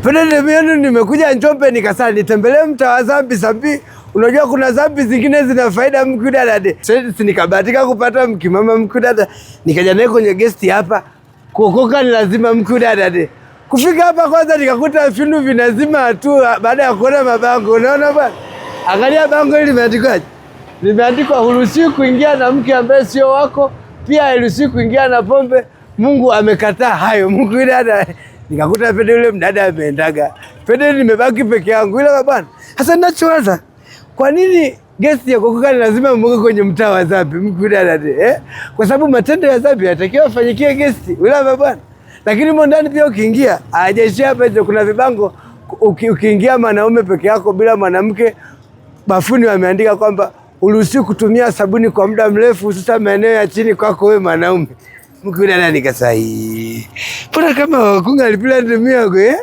Pende nimekuja Njombe nikasema nitembelee mtaa wa Zambi Zambi. Unajua kuna zambi zingine zina faida mkudada. Sasa nikabahatika kupata mkimama mkudada. Nikaja naye kwenye guest hapa. Kuokoka ni lazima mkudada. Kufika hapa kwanza nikakuta vindu vinazima tu baada ya kuona mabango. Unaona bwana? Angalia bango hili limeandikwaje? Limeandikwa huruhusiwi kuingia na mke ambaye sio wako, pia hairuhusiwi kuingia na pombe. Mungu amekataa hayo. Mungu yule dada nikakuta pede yule mdada ameendaga. Pede nimebaki peke yangu ila bwana. Sasa ninachowaza, kwa nini gesti ya kuokoka ni lazima mweke kwenye mtaa wa dhambi? Mungu yule dada eh? Kwa sababu matendo ya dhambi yanatakiwa afanyikie gesti. Ila bwana. Lakini mo ndani pia ukiingia, hajaishia hapa hicho, kuna vibango ukiingia mwanaume peke yako bila mwanamke bafuni wameandika kwamba uruhusiwi kutumia sabuni kwa muda mrefu, hususan maeneo ya chini kwako wewe mwanaume. Mkudada nikasai. Mbona kama wakunga alipila ndumia eh?